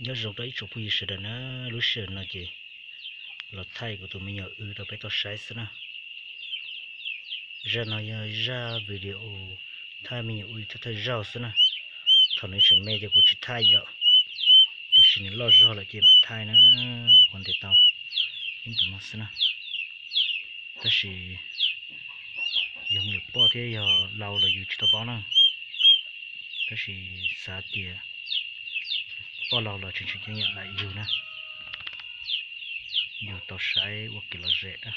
Nyob zoo rau ib tsoom phooj ywg sawv daws na, lub sij hawm no ces los thaij kuv tus me nyuam w rau peb tau saib xwb na. Zaj no yog zaj video thaij me nyuam w thawj thawj zaug xwb na. Thaum nws tseem me ces kuv tsis thaij yom, tiam sis nws loj zog lawm ces mam thaij na, yuav ua ntev tau ib ntus no xwb na. Tab sis yog me nyuam poj thiab yog laus los yus tsis tau paub na, tab sis xav tias poj laus los tseem tseem ceeb yam lam yus na. Yus tau saib ua kev lom zem,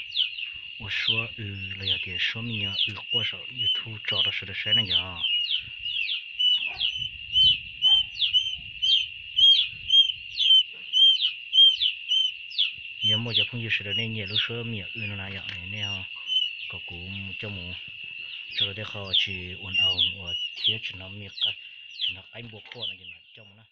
ua suab w los yog tias suab me nyuam w quaj saum YouTube tso rau sawv daws saib na yom. Yog muaj cov phooj ywg sawv daws nej nyiam lub suab me nyuam w no na yom, nej ho kom kuv mus coj mus tso rau tej qhov tsis ua au ua thiab tsis hnov me, tsis hnov qaib npua quaj no ces mam coj mus na.